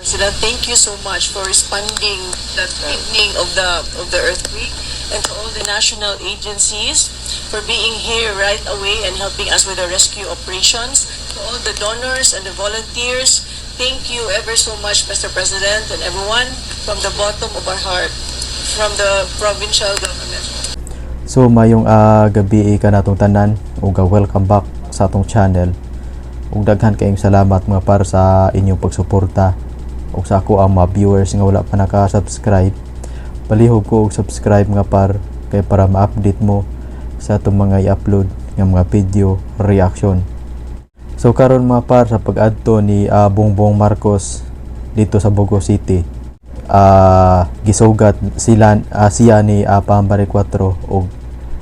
President, thank you so much for responding that evening of the earthquake and to all the national agencies for being here right away and helping us with the rescue operations. To all the donors and the volunteers, thank you ever so much, Mr. President, and everyone, from the bottom of our heart, from the provincial government. So maayong gabi kanatong tanan ug welcome back sa atong channel. Ug daghan kayong salamat, mga par, sa inyong pagsuporta ug sa akoang mga viewers nga wala pa naka-subscribe. Palihog ko og subscribe, mga par, kay para ma-update mo sa atong mga i-upload nga mga video reaction. So karon, mga par, sa pag-adto ni Bongbong Marcos dito sa Bogo City, gisugat sila siya ni Pam Baricuatro og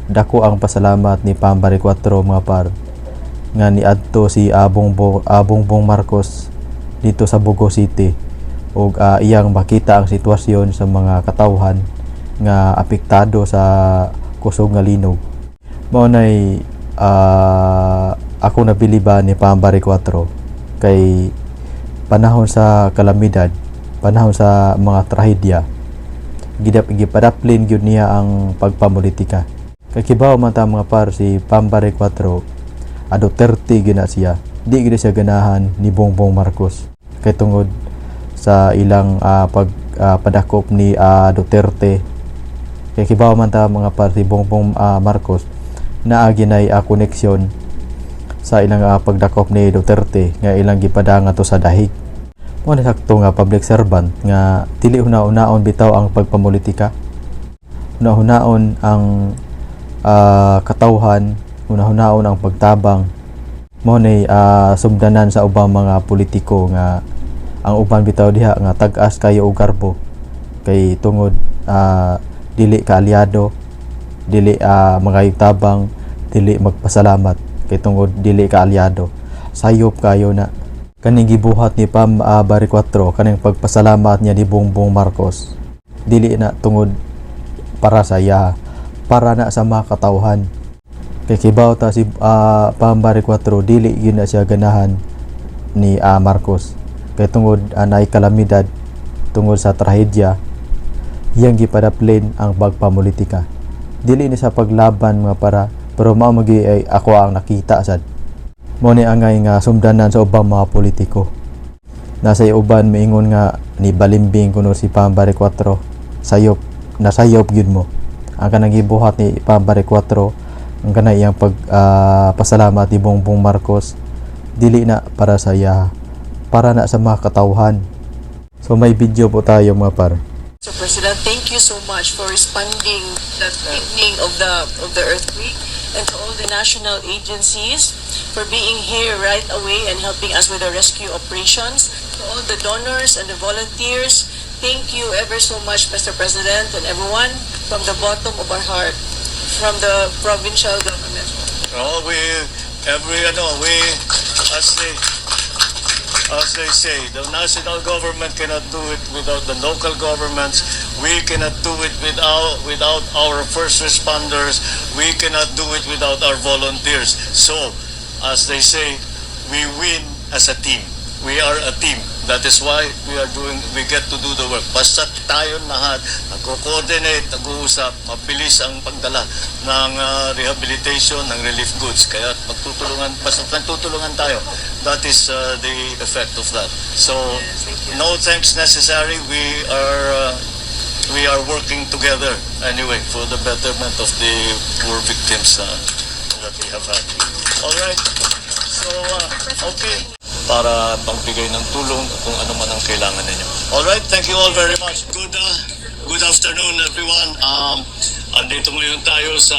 dako ang pasalamat ni Pam Baricuatro, mga par, nga niadto si Bongbong Marcos dito sa Bogo City ug iyang makita ang sitwasyon sa mga katawhan nga apektado sa kusog nga linog. Mao nay ako nabiliban ni Pam Baricuatro kay panahon sa kalamidad, panahon sa mga trahedya, gidap gipadaplin gyud niya ang pagpamulitika. Kay kibaw man ta, mga par, si Pam Baricuatro a Duterte gyud na siya. Di gyud siya ganahan ni Bongbong Marcos kay tungod sa ilang pag padakop ni Duterte. Kay kibaw man ta, mga par, si Bongbong Marcos naa ginay koneksyon sa ilang pagdakop ni Duterte nga ilang gipadanga to sa Dahig. Mao ni sakto nga public servant nga dili huna-hunaon bitaw ang pagpamulitika. Huna-hunaon ang katawhan, huna-hunaon ang pagtabang. Mao ni sumdanan sa ubang mga politiko nga ang uban bitaw diha nga tag-as kayo og garbo kay tungod dili ka aliado, dili mga tabang, dili magpasalamat kay tungod dili ka aliado. Sayop kayo na. Kaning gibuhat ni Pam Baricuatro, kaning pagpasalamat niya ni Bongbong Marcos, dili na tungod para sa iya, para na sa mga katawhan. Kay kibaw ta, si Pam Baricuatro dili gyud na siya ganahan ni Marcos. Kay tungod naay kalamidad, tungod sa trahedya, iyang gipadaplin ang pagpamulitika. Dili ni sa paglaban, mga para, pero mao magi ay ako ang nakita sad. Mao ni angay nga sumdanan sa ubang mga politiko. Nasa uban miingon nga ni balimbing kuno si Pam Baricuatro. Sayop, nasayop gyud mo. Ang kanang gibuhat ni Pam Baricuatro, ang kanang iyang pag pasalamat ni Bongbong Marcos, dili na para sa iya, para na sa mga katawhan. So may video po tayo, mga par. Mr. President, thank you so much for responding that evening of the earthquake and to all the national agencies for being here right away and helping us with the rescue operations. To all the donors and the volunteers, thank you ever so much, Mr. President, and everyone, from the bottom of our heart, from the provincial government. Oh, we every ano, we as they say, the national government cannot do it without the local governments. We cannot do it without our first responders. We cannot do it without our volunteers. So, as they say, we win as a team. We are a team. That is why we get to do the work. Basta tayo lahat, nagko-coordinate, nag-uusap, mabilis ang pagdala ng rehabilitation, ng relief goods. Kaya magtutulungan, basta nagtutulungan tayo, that is the effect of that. So, Yes, thank you. No thanks necessary. We are working together anyway for the betterment of the poor victims that we have had. All right. So, okay. Para pagbigay ng tulong kung ano man ang kailangan ninyo. All right. Thank you all very much. Good afternoon, everyone. Andito ngayon tayo sa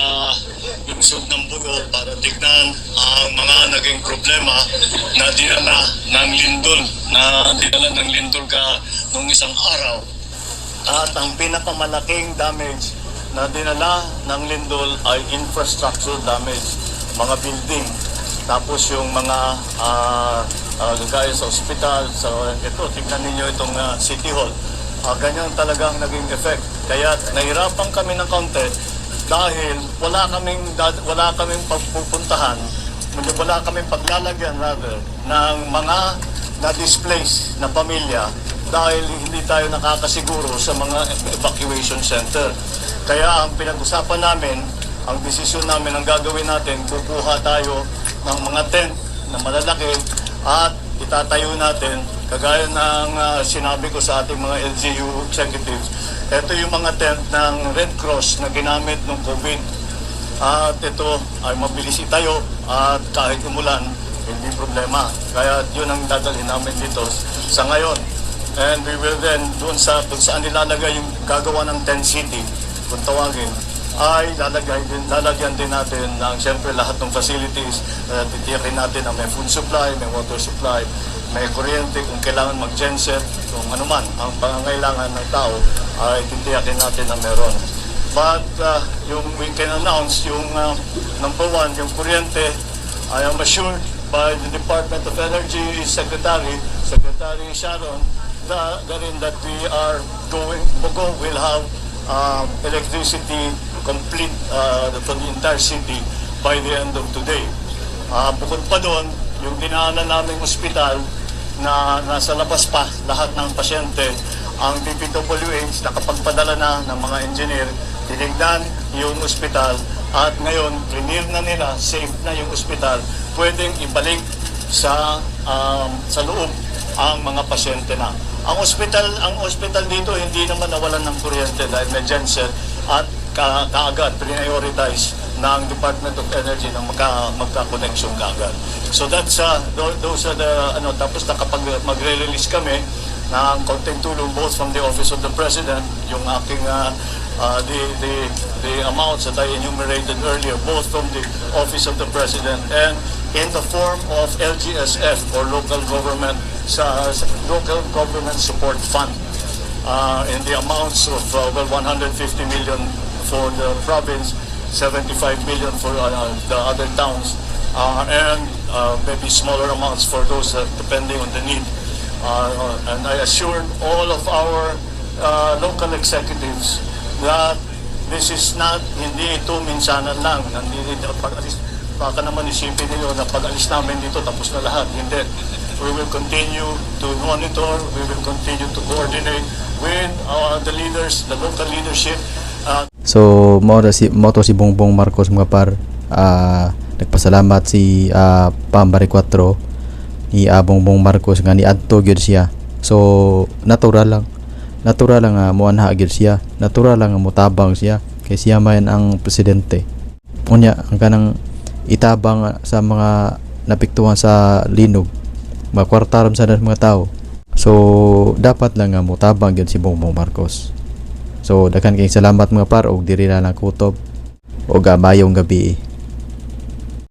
lungsod ng Bogo para tignan ang mga naging problema na dinala ng lindol, na dinala ng lindol ka nung isang araw. At ang pinakamalaking damage na dinala ng lindol ay infrastructure damage, mga building. Tapos yung mga gaya sa ospital, sa ito, tignan ninyo itong City Hall. Ganyan talaga ang naging effect. Kaya nahirapan kami ng kaunti dahil wala kaming pagpupuntahan, wala kaming paglalagyan rather ng mga na-displace na pamilya dahil hindi tayo nakakasiguro sa mga evacuation center. Kaya ang pinag-usapan namin, ang desisyon namin, ang gagawin natin, kukuha tayo ng mga tent na malalaki at itatayo natin, kagaya ng sinabi ko sa ating mga LGU executives, ito yung mga tent ng Red Cross na ginamit nung COVID. At ito ay mabilis itayo at kahit umulan, hindi problema. Kaya yun ang dadalhin namin dito sa ngayon. And we will then, doon sa kung saan nilalagay yung gagawa ng tent city, kung tawagin, ay lalagyan din natin ng siyempre lahat ng facilities. Titiyakin natin na may food supply, may water supply, may kuryente, kung kailangan mag-genset, kung ano man ang pangangailangan ng tao, ay titiyakin natin na meron. But yung we can announce yung number one, yung kuryente, I am assured by the Department of Energy Secretary, Secretary Sharon, the rin that we are going, Bogo will have electricity complete for the entire city by the end of today. Bukod pa doon, yung dinaanan naming ospital na nasa labas pa lahat ng pasyente, ang DPWH nakapagpadala na ng mga engineer, tinignan yung ospital at ngayon, clear na nila, safe na yung ospital, pwedeng ibalik sa loob ang mga pasyente na. Ang ospital dito, hindi naman nawalan ng kuryente dahil may genset at kaagad prioritize ng Department of Energy ng magka-connection kaagad. So those are the ano. Tapos nakapag magre-release kami ng konting tulong both from the Office of the President, yung aking the amounts that I enumerated earlier, both from the Office of the President and in the form of LGSF or local government sa Local Government Support Fund in the amounts of well, 150 million for the province, 75 million for the other towns, and maybe smaller amounts for those depending on the need. And I assured all of our local executives that this is not, hindi ito minsanan lang. Nandito, pag alis, baka naman isipin niyo na pag alis namin dito, tapos na lahat. Hindi. We will continue to monitor, we will continue to coordinate with the leaders, the local leadership, So mao to si Bongbong Marcos, mga par. Nagpasalamat si Pam Baricuatro ni Bongbong Marcos nga niadto gyud siya. So natural lang. Natural lang nga moanha gyud siya. Natural lang nga motabang siya kay siya man ang presidente. Unya ang kanang itabang sa mga naapektuhan sa linog. Makwarta ra sa mga tao. So dapat lang nga motabang gyud si Bongbong Marcos. So daghan kayong salamat, mga par, og diri na lang kutob. Og maayong gabi.